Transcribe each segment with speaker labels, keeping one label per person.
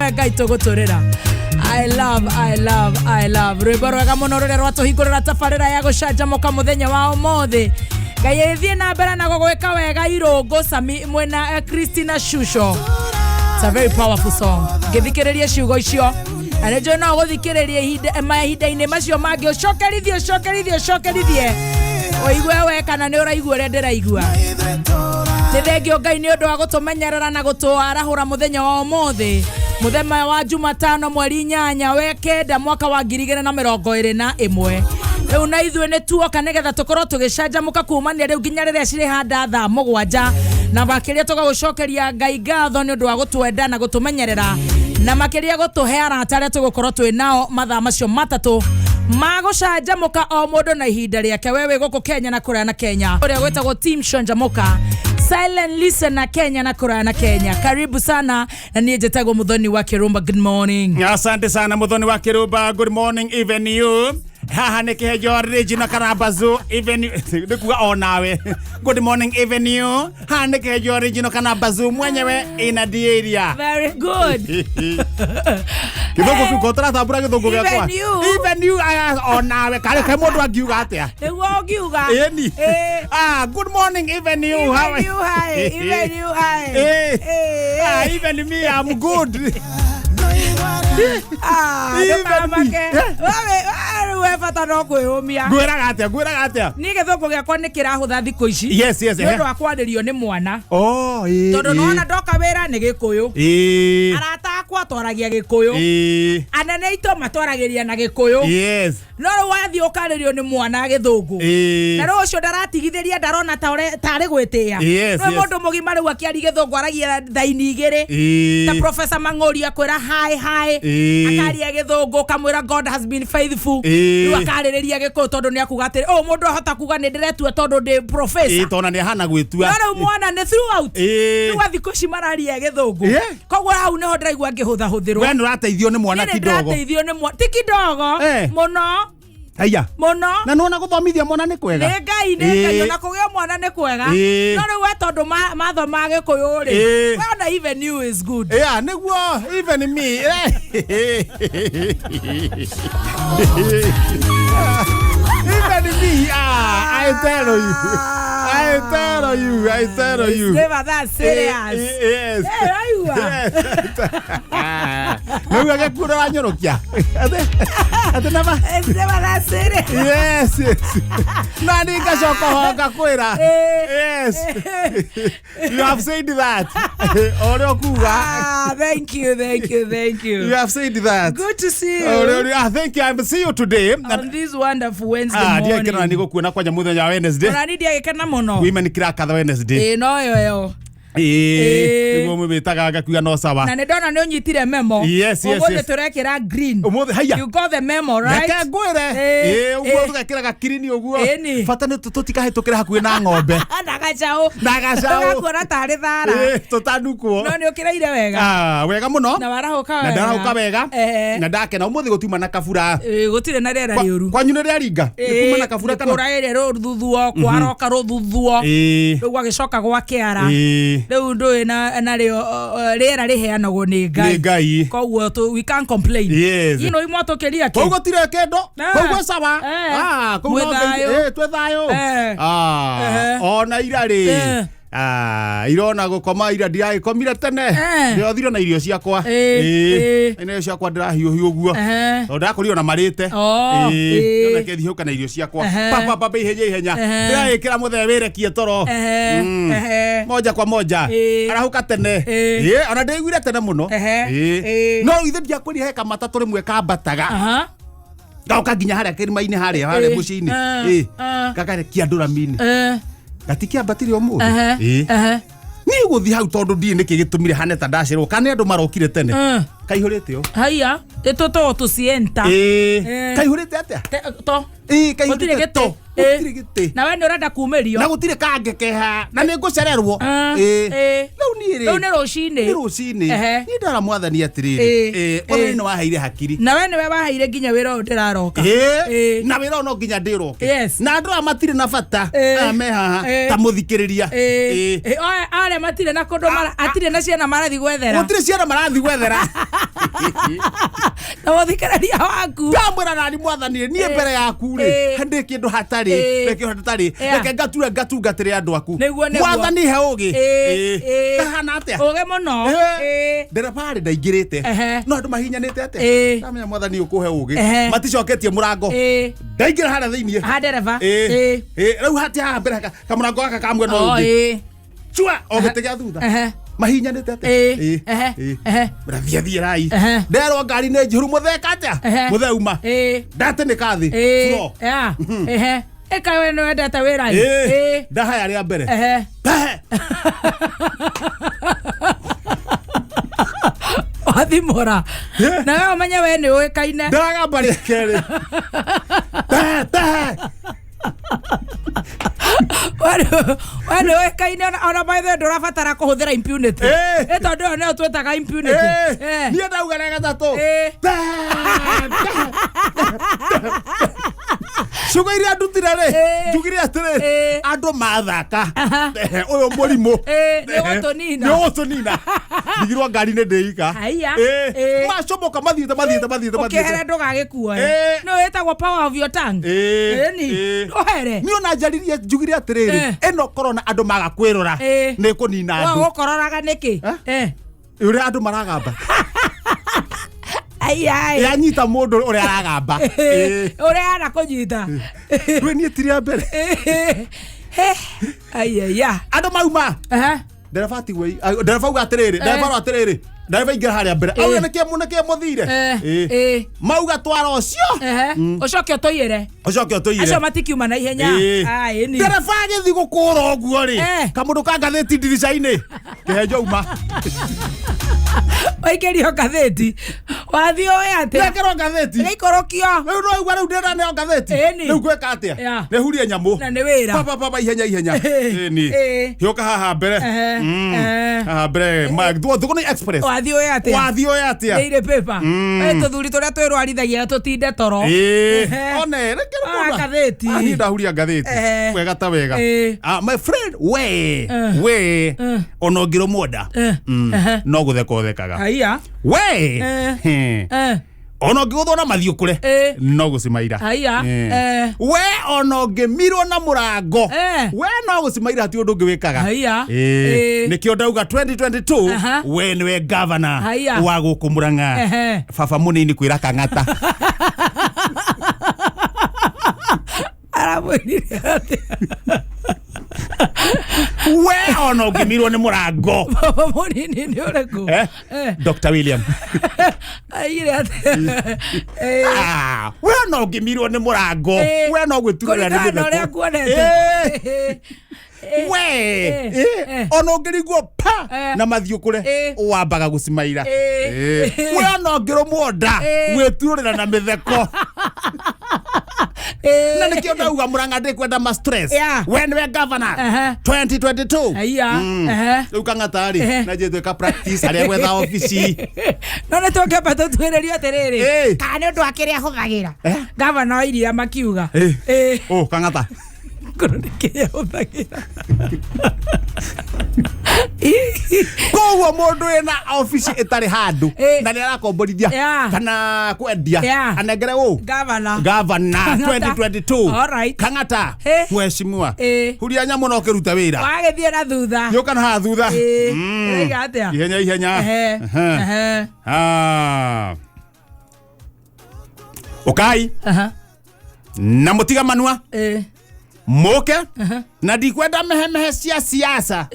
Speaker 1: Nĩwe Ngai tũgũtũrĩra. I love, I love, I love. Rwĩmbo rwega mũno rũrĩa rwatũhingũrĩra tabarĩra ya gũcanjamũka mũthenya wa ũmũthĩ. Ngai ĩthiĩ na mbere na gũgwĩka wega irũngũ Sami mwĩna Christina Shusho. It's a very powerful song. Ngĩthikĩrĩria ciugo icio na nĩ njũĩ no ũgũthikĩrĩria mahinda-inĩ macio mangĩ ũcokerithie ũcokerithie ũcokerithie ũigue we kana nĩ ũraigua ũrĩa ndĩraigua. Nĩ thengio Ngai nĩ ũndũ wa gũtũmenyerera na gũtũarahũra mũthenya wa ũmũthĩ, mũthenya wa Jumatano mweri 8 we 9 mwaka wa 2021. Rĩu na ithuĩ nĩ tuoka nĩgetha tũkorwo tũgĩcanjamũka kumania rĩu nginya rĩrĩa cirĩhanda thaa 7, na makĩria tũgagũcokeria Ngai ngatho nĩ ũndũ wa gũtwenda na gũtũmenyerera, na makĩria gũtũhe arata arĩa tũgũkorwo twĩ nao mathaa macio matatũ ma gũcanjamũka, o mũndũ na ihinda rĩake. We wĩ gũkũ Kenya na kũraya na Kenya, ũrĩa gwĩtagwo Team Canjamũka, Silent Listener Kenya na kũraya na Kenya, karibu sana. Na niĩ njĩtagwo Muthoni wa Kĩrũmba. Good morning.
Speaker 2: Asante sana, Muthoni wa Kirumba. Good morning even you. Haha nĩ kĩhenjo original Karambazu even you. Nĩ kuga o nawe. Good morning even you. Haha nĩ kĩhenjo original Karambazu mwenyewe ina the area.
Speaker 1: Very good.
Speaker 2: Gĩthũngũ kĩu ko tũratambũra gĩthũngũ gĩakwa.
Speaker 1: Even you.
Speaker 2: Even you o nawe karĩ ke mũndũ angiuga atĩa?
Speaker 1: Nĩguo ũngiuga.
Speaker 2: Ĩni.
Speaker 1: Ĩ.
Speaker 2: Ah, good morning even you.
Speaker 1: Even
Speaker 2: How
Speaker 1: you hi, even you hi.
Speaker 2: Eh.
Speaker 1: Eh.
Speaker 2: Ah, even me, I'm good.
Speaker 1: Ah,
Speaker 2: Even
Speaker 1: ndũkamake.
Speaker 2: me. Eh.
Speaker 1: Wewe we bata no kwĩyũmia.
Speaker 2: Ngwĩraga atĩa? Ngwĩraga atĩa?
Speaker 1: Niĩ gĩthũngũ gĩakwa nĩ kĩrahũtha thikũ ici.
Speaker 2: Yes.
Speaker 1: Nĩ ũndũ wa kwarĩrio nĩ mwana.
Speaker 2: Oh, ĩ.
Speaker 1: Tondũ nĩwona ndoka wĩra nĩ Gĩkũyũ.
Speaker 2: Ĩ.
Speaker 1: Arata akwa twaragia Gĩkũyũ.
Speaker 2: Ĩ.
Speaker 1: Anene aitũ matwaragĩria na Gĩkũyũ.
Speaker 2: Yes.
Speaker 1: No rĩu wathiĩ ũkarĩrio nĩ mwana Gĩthũngũ.
Speaker 2: Ĩ.
Speaker 1: Na rĩu ũcio ndaratigithĩria, ndarona ta tarĩ gwĩtĩĩa. Nĩ mũndũ mũgima rĩu akĩaria Gĩthũngũ aragia thaini igĩrĩ.
Speaker 2: Ĩ.
Speaker 1: Ta Professor Mang'ori akwĩra hi hi.
Speaker 2: Ĩ.
Speaker 1: Akaria Gĩthũngũ ũkamwĩra God has been faithful.
Speaker 2: Ĩ.
Speaker 1: Rĩu akarĩrĩria Gĩkũyũ tondũ nĩ akuga atĩrĩ, ũũ mũndũ ahota kuga nĩ ndĩretua tondũ ndĩ professor.
Speaker 2: Ĩ, tondũ nĩ ahana gwĩtua.
Speaker 1: No rĩu mwana nĩ throughout.
Speaker 2: Ĩ.
Speaker 1: Rĩu thikũ ici mararia Gĩthũngũ. Koguo hau nĩho ndĩraigua ngĩhũthahũthĩrwo.
Speaker 2: We nĩ ũrateithio nĩ mwana
Speaker 1: Niĩ nĩ
Speaker 2: kidogo.
Speaker 1: ndĩrateithio nĩ mwana, ti kidogo.
Speaker 2: Eh.
Speaker 1: Mũno.
Speaker 2: Haiya.
Speaker 1: Mũno.
Speaker 2: Na nĩwona gũthomithia mwana nĩ kwega.
Speaker 1: Nĩ Ngai, nĩ Ngai.
Speaker 2: Ĩ.
Speaker 1: Ona kũgĩa mwana nĩ kwega.
Speaker 2: Ĩ.
Speaker 1: No rĩu we tondũ mathoma Gĩkũyũ rĩ,
Speaker 2: Ĩ.
Speaker 1: we ona even you is good.
Speaker 2: Yeah, nĩguo even me. Even me, ah, I tell you. I tell you, I tell you.
Speaker 1: It's never that serious.
Speaker 2: Yes.
Speaker 1: Eh, raigua?
Speaker 2: Nĩguo gĩkuũ ũranyũrũkia. Atĩ nama.
Speaker 1: It's never that serious.
Speaker 2: Yes. Na nĩ ngacoka ho ngakwĩra.
Speaker 1: Eh.
Speaker 2: Yes. You have said that. Ũrĩa ũkuga.
Speaker 1: Ah, thank you, thank you, thank you.
Speaker 2: You have said that.
Speaker 1: Good to see you.
Speaker 2: Ũrĩa ah, thank you. I see you today.
Speaker 1: On this wonderful Wednesday
Speaker 2: Ah, ndiagĩkena
Speaker 1: morning.
Speaker 2: nĩ gũkuona kwanja mũthenya wa Wednesday.
Speaker 1: Ona niĩ ndiagĩkena mũno.
Speaker 2: Women crack Wednesday.
Speaker 1: Ĩĩ no yo yo.
Speaker 2: Ĩĩ. Nĩguo mũmĩtaga ngakuga no sawa.
Speaker 1: Na nĩ ndona nĩ ũnyitire memo.
Speaker 2: Yes,
Speaker 1: Ũmũthĩ
Speaker 2: yes.
Speaker 1: tũrekĩra green.
Speaker 2: Ũmũthĩ haiya.
Speaker 1: You got the memo, right?
Speaker 2: Reke ngwĩre.
Speaker 1: Ĩĩ,
Speaker 2: Ĩĩ, ũguo
Speaker 1: ĩĩ.
Speaker 2: tũgekĩra gakirini ũguo.
Speaker 1: Ĩni.
Speaker 2: Bata nĩ tũtikahĩtũkĩre hakuhĩ na ng'ombe.
Speaker 1: Na gacaũ.
Speaker 2: Na gacaũ.
Speaker 1: Ũgakuona tarĩ thara.
Speaker 2: Ĩĩ, tũtanukwo.
Speaker 1: No nĩ ũkĩraire wega.
Speaker 2: Ah, wega mũno.
Speaker 1: Na warahũka wega.
Speaker 2: Na ndarahũka wega.
Speaker 1: Eh.
Speaker 2: Na ndakena ũmũthĩ gũtiuma na kabura.
Speaker 1: Ĩĩ, gũtirĩ na rĩera rĩũru.
Speaker 2: Kwanyu nĩ rĩaringa? Nĩ kuma na kabura kana?
Speaker 1: Kũraĩrĩ rũthuthuo, kwaroka rũthuthuo.
Speaker 2: Ĩĩ.
Speaker 1: Rĩu gwagĩcoka gwakĩara.
Speaker 2: Ĩĩ.
Speaker 1: Rĩu ndũĩ na narĩo rĩera rĩheanagwo nĩ Ngai.
Speaker 2: Nĩ Ngai.
Speaker 1: Koguo we can't complain.
Speaker 2: Yes.
Speaker 1: Ino imwatũkĩria kĩ?
Speaker 2: Kũu gũtirĩ kĩndũ.
Speaker 1: Eh.
Speaker 2: Kũu gwĩ sawa.
Speaker 1: Eh.
Speaker 2: Ah, kũu
Speaker 1: Mwĩ
Speaker 2: no Ngai-
Speaker 1: thayũ.
Speaker 2: Ĩĩ, twĩ thayũ.
Speaker 1: Eh.
Speaker 2: Ah,
Speaker 1: Eh.
Speaker 2: ona ira rĩ.
Speaker 1: Eh.
Speaker 2: Ah, irona gũkoma ira ndiragĩkomire tene.
Speaker 1: Eh.
Speaker 2: Ndĩrothire na irio ciakwa.
Speaker 1: Ĩĩ,
Speaker 2: Ĩĩ.
Speaker 1: ĩĩ.
Speaker 2: Na irio ciakwa ndĩrahiũhia ũguo.
Speaker 1: Ehe.
Speaker 2: Tondũ ndakorire ona marĩte.
Speaker 1: Oh,
Speaker 2: Ĩĩ.
Speaker 1: ĩĩ.
Speaker 2: Ndĩrona kĩthiũka na irio ciakwa.
Speaker 1: Ehe.
Speaker 2: Pa pa pa ihenya ihenya.
Speaker 1: Ehe.
Speaker 2: Ndĩragĩkĩra mũthee wĩrekie toro.
Speaker 1: Ehe, ehe.
Speaker 2: Moja kwa moja.
Speaker 1: Ĩĩ.
Speaker 2: Arahũka tene.
Speaker 1: Ĩĩ.
Speaker 2: Ĩĩ, ona ndĩiguire tene mũno.
Speaker 1: Ehe.
Speaker 2: Ĩĩ.
Speaker 1: Ĩĩ.
Speaker 2: No ithe ndiakwĩrire he kamata tũrĩmwe kambataga.
Speaker 1: Aha.
Speaker 2: Gaũka nginya harĩa kĩrĩma-inĩ harĩa harĩa
Speaker 1: Ĩĩ.
Speaker 2: mũciĩ-inĩ.
Speaker 1: Ah,
Speaker 2: Ĩĩ.
Speaker 1: ah.
Speaker 2: Gakarekia ndũrami-inĩ.
Speaker 1: Eh,
Speaker 2: Gatikĩambatire ũmũthĩ.
Speaker 1: ehe,
Speaker 2: Ĩĩ.
Speaker 1: ehe.
Speaker 2: Niĩ gũthiĩ hau tondũ ndiĩ nĩkĩ gĩtũmire hane ta ndacerwo kana nĩ andũ marokire tene.
Speaker 1: Eh.
Speaker 2: Kaihũrĩte ũ.
Speaker 1: Haiya, ĩtũtũgwo tũcienta.
Speaker 2: Ĩĩ.
Speaker 1: Eh.
Speaker 2: Kaihũrĩte atĩa?
Speaker 1: To.
Speaker 2: Ĩĩ,
Speaker 1: Gũtirĩ
Speaker 2: kaihũrĩte
Speaker 1: gĩtĩ.
Speaker 2: to.
Speaker 1: Ĩĩ.
Speaker 2: Gũtirĩ gĩtĩ.
Speaker 1: Na we nĩ ũrenda kumĩrio.
Speaker 2: Na gũtirĩ kangĩkeha na nĩ ngũcererwo.
Speaker 1: Ah,
Speaker 2: Ĩĩ.
Speaker 1: ĩĩ.
Speaker 2: Rĩu niĩ rĩ.
Speaker 1: Rĩu nĩ rũcinĩ.
Speaker 2: Nĩ rũcinĩ.
Speaker 1: Ehe.
Speaker 2: Niĩ ndara mwathani atĩrĩrĩ.
Speaker 1: Ĩĩ.
Speaker 2: Ĩĩ, mwathani nĩ waheire hakiri.
Speaker 1: Na we nĩwe waheire nginya wĩra ũyũ ndĩraroka.
Speaker 2: Ĩĩ.
Speaker 1: Ĩĩ.
Speaker 2: Na wĩra ũyũ no nginya ndĩroke.
Speaker 1: Yes.
Speaker 2: Na andũ aya matirĩ na bata.
Speaker 1: Ĩĩ.
Speaker 2: Aya me haha
Speaker 1: Ĩĩ.
Speaker 2: ta mũthikĩrĩria.
Speaker 1: Ĩĩ.
Speaker 2: Ĩĩ.
Speaker 1: Ĩĩ, arĩa matirĩ na kũndũ atirĩ na ciana marathiĩ gwethera.
Speaker 2: Gũtirĩ ciana marathiĩ gwethera.
Speaker 1: Na mũthikĩrĩria waku.
Speaker 2: Ndamwĩra nani mwathani niĩ mbere yaku rĩ ndĩ kĩndũ hatarĩ, reke hatarĩ, reke ngature ngatungatĩre andũ aku.
Speaker 1: Nĩguo, nĩguo.
Speaker 2: Mwathani he ũgĩ. Kahana atĩa?
Speaker 1: Ũgĩ mũno.
Speaker 2: Ndereba rĩ ndaingĩrĩte, no andũ mahinyanĩte atĩa, ndamenya mwathani ũkũhe ũgĩ, maticoketie mũrango, ndaingĩra harĩa thĩiniĩ.
Speaker 1: Ha ndereba.
Speaker 2: Rĩu hatia haha mbere kamũrango gaka ka mwena ũyũ
Speaker 1: Oh,
Speaker 2: ũngĩ, cua o gĩtĩ gĩa thutha, mahinyanĩte atĩa. Rathiĩ thiĩrai. Nderwo ngari nĩ njihũru, mũtheka atĩa? Mũtheuma ndatĩnĩka thĩ floor.
Speaker 1: Yeah. Ehe. Ĩka we nĩ wendete wĩra.
Speaker 2: Ndahaya rĩa mbere. Pehe.
Speaker 1: Wathimũra. Na we ũmenye we nĩ ũĩkaine.
Speaker 2: Ndagamba rĩa kerĩ. Pehe, pehe.
Speaker 1: We nĩ ũĩkaine ona by the way ndũrabatara kũhũthĩra impunity. Ĩ tondũ ĩyo nĩyo twĩtaga impunity.
Speaker 2: Niĩ ndauga rĩa gatatũ. Pehe, pehe. Ciugo iria ndutire rĩ, njugire atĩrĩ, andũ mathaka. Ũyũ mũrimũ
Speaker 1: Nĩ ũgũtũnina.
Speaker 2: Nĩ ũgũtũnina. Ndigirwo ngari nĩ ndĩika.
Speaker 1: Haiya.
Speaker 2: Macomoka mathiĩte mathiĩte mathiĩte
Speaker 1: Ũkĩhere
Speaker 2: mathiĩte.
Speaker 1: ndũgagĩkuoe. Nĩ wĩtagwo power of your tongue. Ĩni. Ndũhere.
Speaker 2: Niĩ ona njaririe njugire atĩrĩrĩ, ĩno korona andũ maga kwĩrora, nĩ kũnina andũ.
Speaker 1: Ũkororaga nĩkĩ?
Speaker 2: Eh? Ũrĩa andũ maragamba.
Speaker 1: Ai.
Speaker 2: Yanyita mũndũ ũrĩa aragamba.
Speaker 1: Ũrĩa ana kũnyita.
Speaker 2: Rĩu niĩ ti rĩa mbere.
Speaker 1: Aiya.
Speaker 2: Andũ mauma. Ndereba atigwo, ndereba auga atĩrĩrĩ, ndereba arora atĩrĩrĩ, ndereba ingĩra harĩa mbere, auga nĩkĩ nĩkĩ mũthire. Mauga twara ũcio.
Speaker 1: Ũcoke ũtũiyĩre.
Speaker 2: Ũcoke ũtũiyĩre.
Speaker 1: Acio matikiuma na ihenya. Ĩni.
Speaker 2: Ndereba agĩthiĩ gũkũra ũguo rĩ, kamũndũ ka ngathĩti ndirica-inĩ kĩhenjo uma.
Speaker 1: Waikĩrio ngathĩti. Wathiĩ ũĩ atĩa?
Speaker 2: Ndekĩrwo ngathĩti.
Speaker 1: Ĩikũrũkio.
Speaker 2: Rĩu no igua rĩu ndĩraneo ngathĩti.
Speaker 1: Ĩni.
Speaker 2: Rĩu ngwĩka atĩa? Nĩ hurie nyamũ.
Speaker 1: Na nĩ wĩra.
Speaker 2: Baba baba ihenya ihenya. Ĩni. Hĩũka haha mbere. Haha mbere. Thũgũnĩ Express.
Speaker 1: Wathiĩ ũĩ atĩa?
Speaker 2: Wathiĩ ũĩ atĩa?
Speaker 1: Daily paper. Tũthuri tũrĩa twĩrwarithagia tũtinde toro.
Speaker 2: One, reke
Speaker 1: Ah,
Speaker 2: rũkũra.
Speaker 1: ngathĩti.
Speaker 2: Ah, niĩ ndahuria ngathĩti. Wega ta wega. Ah, my friend, we, we, ona ũngĩrũmwo nda, no gũtheka ũthekaga.
Speaker 1: Haiya.
Speaker 2: We, ona ũngĩgũthwo na mathiũ kũre, no gũcimaira.
Speaker 1: Haiya.
Speaker 2: We ona ũngĩmirwo na mũrango, we no gũcimaira, hatirĩ ũndũ ũngĩ wĩkaga.
Speaker 1: Haiya.
Speaker 2: Nĩkĩo ndauga 2022 we nĩwe gavana
Speaker 1: Haiya.
Speaker 2: wa gũkũ Murang'a. Baba mũnini kwĩra Kang'ata.
Speaker 1: Aramwĩrire atĩa?
Speaker 2: We ona ũngĩmirwo nĩ mũrango.
Speaker 1: Baba mũnini nĩ ũrĩkũ?
Speaker 2: Eh? Dr. William.
Speaker 1: Aigire atĩa?
Speaker 2: Ah, we ona ũngĩmirwo nĩ mũrango, we no gwĩturĩra nĩ
Speaker 1: Kũringana na ũrĩa
Speaker 2: mĩtheko.
Speaker 1: nguonete.
Speaker 2: We ona ũngĩringwo pa na mathiũ kũre, wambaga gũcimaira. We ona ũngĩrũmwo nda, gwĩturĩra na mĩtheko. Na nĩkĩo ndauga Murang'a ndĩkwenda ma stress. We nĩwe governor 2022.
Speaker 1: Haiya.
Speaker 2: Rĩu Kang'ata rĩ, na njĩtwĩka practice harĩa gwetha obici.
Speaker 1: No nĩ tũngĩamba tũtuĩrĩrio atĩrĩrĩ, kana nĩ ũndũ wa kĩrĩa ahũthagĩra gavana wa iria makiuga.
Speaker 2: Oh, Kang'ata.
Speaker 1: Ngorwo nĩ kĩrĩa ahũthagĩra.
Speaker 2: Koguo mũndũ wĩna obici ĩtarĩ handũ na nĩ arakomborithia kana kwendia, anengere ũ?
Speaker 1: Gavana.
Speaker 2: Gavana.
Speaker 1: Kang'ata.
Speaker 2: 2022.
Speaker 1: All right.
Speaker 2: Kang'ata, mheshimiwa, huria nyamũ na ũkĩruta wĩra.
Speaker 1: Wagĩthiĩ na thutha.
Speaker 2: Yũka na haha thutha.
Speaker 1: Ĩraiga atĩa?
Speaker 2: Ihenya ihenya. Ah. Ũkai na mũtiga manua, mũke na ndikwenda mehemehe cia siasa.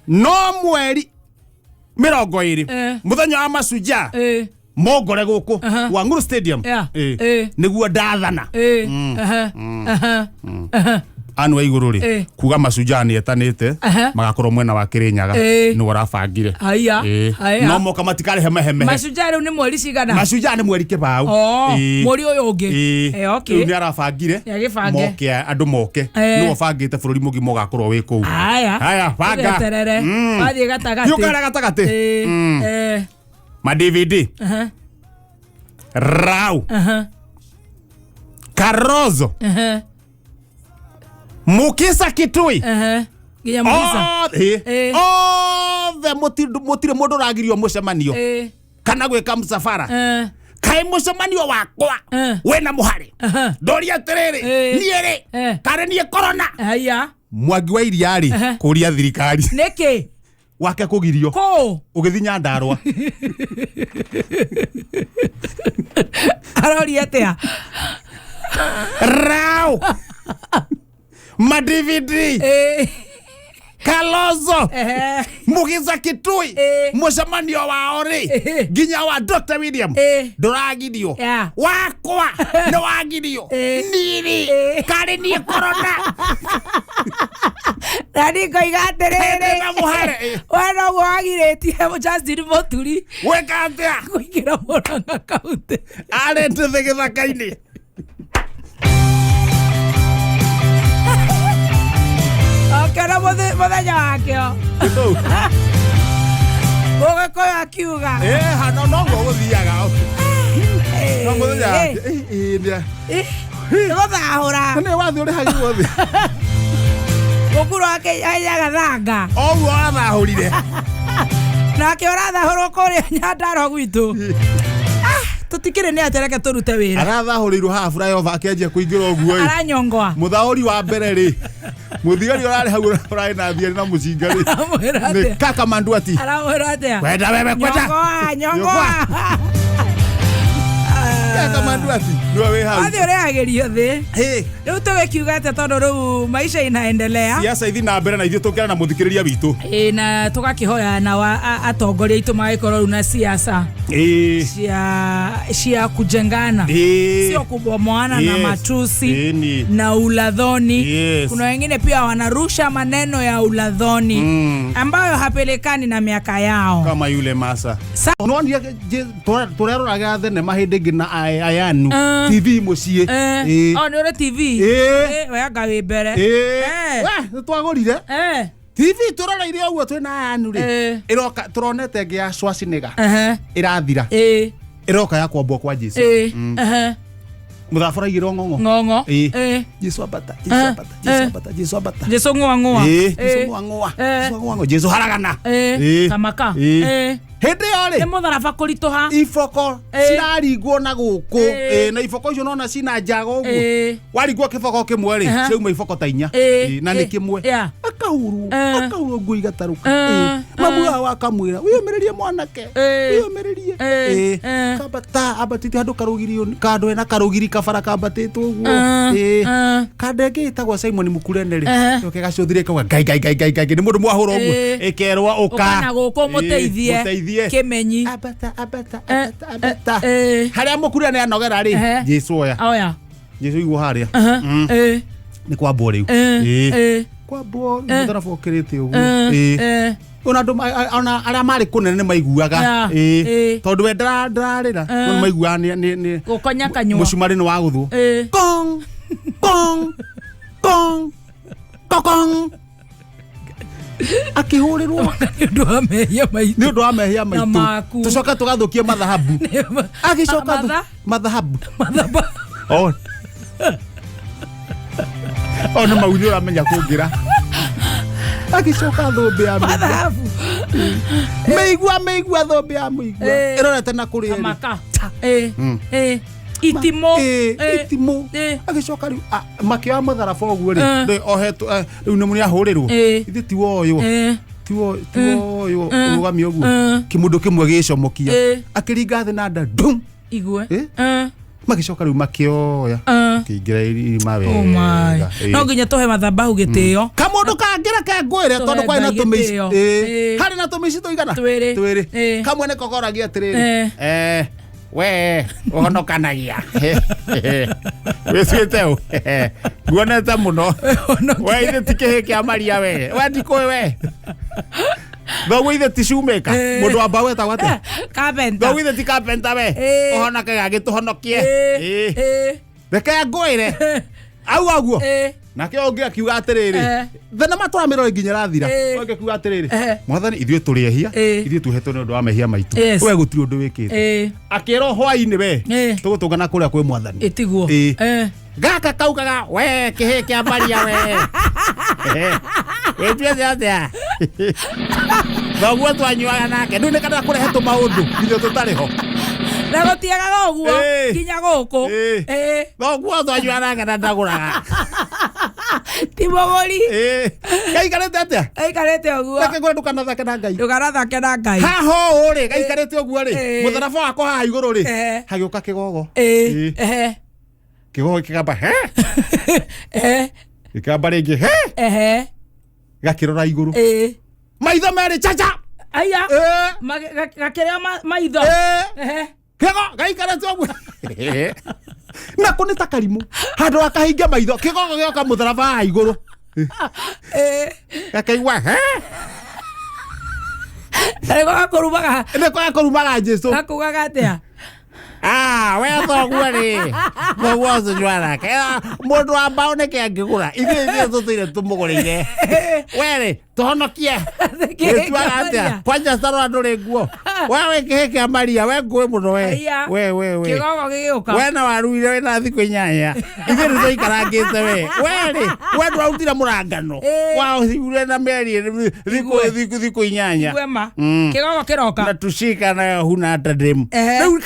Speaker 2: No mweri 20, mũthenya wa Mashujaa, mũngore gũkũ Wang'uru Stadium. Nĩguo ndathana. Anu wa igũrũ rĩ, kuga Mashujaa nĩ etanĩte, magakorwo mwena wa Kĩrĩnyaga, nĩwe ũrabangire.
Speaker 1: Haiya. Haiya.
Speaker 2: No moka matikarĩhe mehemehe.
Speaker 1: Mashujaa rĩu nĩ mweri cigana?
Speaker 2: Mashujaa nĩ mweri 20.
Speaker 1: Oh, mweri ũyũ ũngĩ. Okay.
Speaker 2: Rĩu nĩ arabangire.
Speaker 1: Nĩ agĩbange.
Speaker 2: Moke andũ moke. Nĩwe ũbangĩte bũrũri mũgima ũgakorwo wĩ kũu.
Speaker 1: Haya.
Speaker 2: Haya, banga.
Speaker 1: Tũgeterere. Wathiĩ gatagatĩ.
Speaker 2: Yũka harĩa gatagatĩ. Ma DVD. Rau. Karozo. Mukisa Kitui.
Speaker 1: Nginya Mukisa.
Speaker 2: Othe. Othe. Inyuothe mũtirĩ mũndũ ũragirio mũcemanio kana gwĩka msafara. Kaĩ mũcemanio wakwa wĩna mũharĩ? Ndoria atĩrĩrĩ, niĩ rĩ, karĩ niĩ korona?
Speaker 1: Haya.
Speaker 2: Mwangi wa Iria rĩ, kũria thirikari
Speaker 1: Nĩkĩ?
Speaker 2: Wake kũgirio
Speaker 1: Kũ?
Speaker 2: Ũgĩthiĩ Nyandarũa.
Speaker 1: Aroria atĩa?
Speaker 2: Rau ma DVD, Kalonzo, Mugiza Kitui, mũcemanio wao rĩ, nginya wa Dr. William, ndũragirio. Wakwa nĩ wagirio. Niĩ rĩ, karĩ niĩ korona?
Speaker 1: Na niĩ ngoiga atĩrĩrĩ,
Speaker 2: Ndĩna mũhare.
Speaker 1: We noguo wagirĩtie Justin Muturi
Speaker 2: Gwĩka atĩa?
Speaker 1: Kũingĩra Murang'a kaunti.
Speaker 2: Arĩ thĩ gĩthaka-inĩ.
Speaker 1: Okĩona mũthenya wakĩo Mũgĩkũyũ akiuga.
Speaker 2: Hano noguo gũthiaga no mũthenya wake.
Speaker 1: Nĩ gũthahũra.
Speaker 2: Nĩ wathiĩ ũrĩhagirwo thĩ.
Speaker 1: Mũkuro akĩnyaga thanga.
Speaker 2: Oguo wathahũrire.
Speaker 1: Nake ũrathahũrwo kũrĩa Nyandarua gwitũ. Ah, tũtikĩrĩ nĩ atĩ reke tũrute wĩra.
Speaker 2: Arathahũrĩirwo haha flyover akĩanjia kũingĩra ũguo ĩ.
Speaker 1: Aranyongwa.
Speaker 2: Mũthahũri wa mbere rĩ, mũthigari ũrarĩ hau ũrarĩ na thiarĩ na mũcinga rĩ,
Speaker 1: Aramwĩra
Speaker 2: nĩ
Speaker 1: atĩa?
Speaker 2: Kaka Manduati.
Speaker 1: Aramwĩra atĩa?
Speaker 2: Kwenda wewe, kwenda.
Speaker 1: Nyongoa, nyongoa.
Speaker 2: Kaka Manduati nĩwe wĩ hau.
Speaker 1: Wathiĩ ũrĩhagĩrio thĩ.
Speaker 2: Hĩ.
Speaker 1: Rĩu tũgĩkiuga atĩa tondũ rĩu maisha inaendelea.
Speaker 2: Siasa ithi na mbere na ithuĩ tũkĩra na mũthikĩrĩria witũ.
Speaker 1: Ĩ, na tũgakĩhoya na atongoria aitũ magĩkorwo rĩu na siasa cia kujengana, sio kubomoana na matusi na uladhoni. Kuna wengine pia wanarusha maneno ya uladhoni ambayo hapelekani na miaka yao.
Speaker 2: Kama yule masa nonire tũreroraga thenema hĩndĩ ĩngĩ na ayanu TV mũciĩ.
Speaker 1: Oh, nĩ ũrĩ TV? We anga wĩ mbere.
Speaker 2: We, nĩ twagũrire TV tũroreire ũguo twĩna ayanu rĩ, ĩroka tũronete ĩngĩ ya Schwarzenegger ĩrathira, ĩroka ya kwambwo kwa Jesu. Mũthako ũraigĩrwo ng'ong'o.
Speaker 1: Ng'ong'o.
Speaker 2: Jesu ambata, Jesu ambata, Jesu ambata, Jesu ambata.
Speaker 1: Jesu ng'oa ng'oa.
Speaker 2: Jesu ng'oa ng'oa. Jesu ng'oa ng'oa, Jesu haragana.
Speaker 1: Kamaka.
Speaker 2: Hĩndĩ ĩyo
Speaker 1: Nĩ
Speaker 2: rĩ,
Speaker 1: mũtharaba kũritũha.
Speaker 2: Iboko ciraringwo na gũkũ. Na iboko icio nona cina njaga ũguo. Waringwo kĩboko kĩmwe rĩ, ciauma iboko ta inya. Na nĩ kĩmwe. Akahurwo, akahurwo nguo igatarũka. Mamu wao akamwĩra wĩyũmĩrĩrie mwanake, wĩyũmĩrĩrie. Kambata ambatĩte handũ karũgiri, kandũ hena karũgiri kabara kambatĩtwo ũguo. Kanda ĩngĩ ĩtagwo Simon Mukurene rĩ, yoke gacũthire kauga ngai ngai ngai ngai ngai, nĩ mũndũ mwahũra ũguo, ĩkerwo ũka.
Speaker 1: Ũka na gũkũ mũteithie.
Speaker 2: Mũteithie.
Speaker 1: Kĩmenyi.
Speaker 2: Ambata, ambata, ambata, ambata. Harĩa Mukurene anogera rĩ, Jesu oya.
Speaker 1: Oya.
Speaker 2: Jesu igwo harĩa. Nĩ kwambwo rĩu. Kwambwo mũtharaba ũkĩrĩte ũguo. Ona andũ ona arĩa marĩ kũnene nĩ maiguaga. Tondũ we ndararĩra, no nĩ maiguaga nĩ
Speaker 1: Gũkonya kanyua.
Speaker 2: Mũcumarĩ nĩ wagũthwo. Kong kong kong kokong, akĩhũrĩrwo.
Speaker 1: Nĩ ũndũ wa mehia maitũ.
Speaker 2: Nĩ ũndũ wa mehia maitũ.
Speaker 1: Maku.
Speaker 2: Tũcoke tũgathũkie mathahabu. Agĩcoka
Speaker 1: Matha?
Speaker 2: Mathahabu.
Speaker 1: Mathaba.
Speaker 2: Oh. O nĩ mau nĩ ũramenya kũngĩra. Agĩcoka thũmbĩ ya mĩigua.
Speaker 1: Mathabu.
Speaker 2: Mĩigua, mĩigua, thũmbĩ ya mĩigua ĩrorete na kũrĩa ĩrĩ.
Speaker 1: Kamaka. Itimũ.
Speaker 2: Itimũ. Agĩcoka rĩu makĩoya mũtharaba ũguo rĩ, rĩ, ohetwo rĩu nĩ ahũrĩrwo. Ithe tiwoywo, tiwoywo ũrũgamio ũguo, kĩmũndũ kĩmwe gĩcomokia, akĩringa thĩ na nda ndum.
Speaker 1: Igue.
Speaker 2: Magĩcoka rĩu makĩoya, kĩingĩra irima
Speaker 1: Oh my.
Speaker 2: wega.
Speaker 1: No nginya tũhe mathabahu gĩtĩo.
Speaker 2: Kamũndũ kangĩra kengwĩre
Speaker 1: Tũhe
Speaker 2: tondũ kwarĩ na
Speaker 1: Ngai
Speaker 2: tũmĩci.
Speaker 1: gĩtĩo.
Speaker 2: Harĩ na tũmĩci tũigana?
Speaker 1: Twĩrĩ.
Speaker 2: Twĩrĩ. Kamwe nĩko koragia atĩrĩrĩ, we ũhonokanagia wĩtuĩte ũ nguonete mũno we ithe ti kĩhĩ kĩa Maria we we ndikũĩ we thoguo ithe ti shoemaker. Mũndũ wa mbaũ etagwo atĩa?
Speaker 1: Carpenter.
Speaker 2: Thoguo ithe ti carpenter we ũhonokaga agĩtũhonokie. Reke ngwĩre auga ũguo. Nake ũngĩ akiuga atĩrĩrĩ, thenema tũramĩrora nginya ĩrathira. Ũngĩ akiuga atĩrĩrĩ, mwathani, ithuĩ tũrĩ ehia, ithuĩ tuohetwo nĩ ũndũ wa mehia maitũ, we gũtirĩ ũndũ wĩkĩte. Akĩrwo hwainĩ we tũgũtũngana kũrĩa kwĩ mwathani.
Speaker 1: Ĩtiguo.
Speaker 2: Gaka kaugaga we kĩhĩ kĩa Maria we wĩtuĩte atĩa? Thoguo twanyuaga nake ndå nä kana kå rehe tå maå ndå ithuä tå tarä ho.
Speaker 1: Na gũtiagaga ũguo
Speaker 2: Ĩĩ.
Speaker 1: nginya gũkũ.
Speaker 2: Ĩĩ.
Speaker 1: Ĩĩ.
Speaker 2: Thoguo twanyuaga nake na ndagåraga.
Speaker 1: Ti mũgũri.
Speaker 2: Gaikarä te atä a?
Speaker 1: Aikarĩte ũguo.
Speaker 2: Reke ngwĩre, ndũkanathake na Ngai.
Speaker 1: Ndũkanathake na Ngai.
Speaker 2: Haha ũũ rĩ, gaikarĩte ũguo rĩ,
Speaker 1: Ĩĩ.
Speaker 2: mũtharaba wakwa haha igũrũ rĩ,
Speaker 1: Ĩĩ.
Speaker 2: hagĩũka kĩgogo.
Speaker 1: Ĩĩ.
Speaker 2: Ĩĩ.
Speaker 1: Ehe.
Speaker 2: Kĩgogo gĩkĩgamba he,
Speaker 1: Ehe.
Speaker 2: gĩkĩgamba rĩngĩ he,
Speaker 1: Ehe.
Speaker 2: gakĩrora igũrũ,
Speaker 1: Ĩĩ.
Speaker 2: maitho merĩ caca.
Speaker 1: Aya.
Speaker 2: Ĩĩ.
Speaker 1: Gakĩrĩa maitho.
Speaker 2: Ĩĩ.
Speaker 1: Ehe.
Speaker 2: Kĩgo gaikarĩte ũguo nako nĩ ta karimũ, handũ akahingia maitho, kĩgogo gĩoka mũtharaba haha igũrũ,
Speaker 1: Ĩĩ.
Speaker 2: gakaigua he.
Speaker 1: Na nĩko gakũrumaga.
Speaker 2: Nĩko gakũrumaga Jesu.
Speaker 1: Gakugaga atĩa?
Speaker 2: Ah, we thoguo rĩ, thoguo ũcio nyua nake mũndũ wa mbaũ nĩkĩ angĩgũra, ithuĩ tũtũire tũmũgũrĩire, we rĩ, tũhonokie. Wĩtuaga atĩa kwanja? Tarora, ndũrĩ nguo we, wĩ kĩhĩ kĩa Maria, we ngũĩ mũno we.
Speaker 1: Aya.
Speaker 2: We we we.
Speaker 1: Kĩgogo gĩgĩũka.
Speaker 2: We na waruire wĩna thikũ 8, ithuĩ nĩ tũikarangĩte. We we rĩ, we ndwarutire mũrangano.
Speaker 1: Ĩĩ.
Speaker 2: Waũthire na mĩeri thikũ
Speaker 1: Igue.
Speaker 2: thikũ 8.
Speaker 1: Igwema. Kĩgogo
Speaker 2: Na
Speaker 1: kĩroka.
Speaker 2: tushika nayo huna hata demu.
Speaker 1: Ehe.
Speaker 2: Rĩu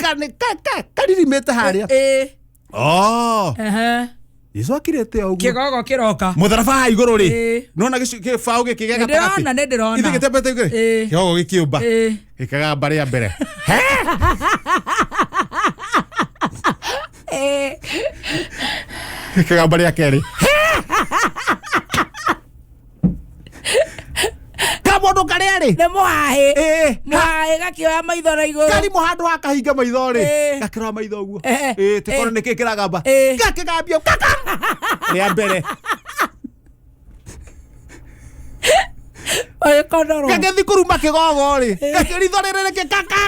Speaker 2: karirimĩte harĩa.
Speaker 1: Ĩĩ.
Speaker 2: Oh.
Speaker 1: Ehe.
Speaker 2: Jesu akirĩte o ũguo.
Speaker 1: Kĩgogo kĩroka.
Speaker 2: Mũtharaba haha igũrũ rĩ,
Speaker 1: Ĩĩ.
Speaker 2: nona gĩbaũ gĩkĩ gĩa
Speaker 1: Nĩ
Speaker 2: gatagatĩ.
Speaker 1: ndĩrona, nĩ ndĩrona.
Speaker 2: Ithe gĩtembete igũrũ.
Speaker 1: Ĩĩ.
Speaker 2: Kĩgogo gĩkĩũmba,
Speaker 1: Ĩĩ.
Speaker 2: gĩkagamba rĩa mbere he.
Speaker 1: Ĩĩ.
Speaker 2: Gĩkagamba rĩa kerĩ he. Kamũndũ karĩa rĩ.
Speaker 1: Nĩ mũhahĩ.
Speaker 2: Ĩĩ.
Speaker 1: Mũhahĩ gakĩoya maitho na igũrũ.
Speaker 2: Karimũ handũ ha kahinga maitho rĩ,
Speaker 1: Ĩĩ.
Speaker 2: gakĩrora maitho ũguo.
Speaker 1: Ehe.
Speaker 2: Ĩĩ, tĩkorwo
Speaker 1: Ĩĩ.
Speaker 2: nĩkĩ kĩragamba.
Speaker 1: Ĩĩ.
Speaker 2: Gakĩgambio kaka rĩa mbere.
Speaker 1: Magĩkonorwo.
Speaker 2: Gagĩthiĩ kũruma kĩgogo rĩ, gakĩritho rĩrĩ rĩkĩ kaka.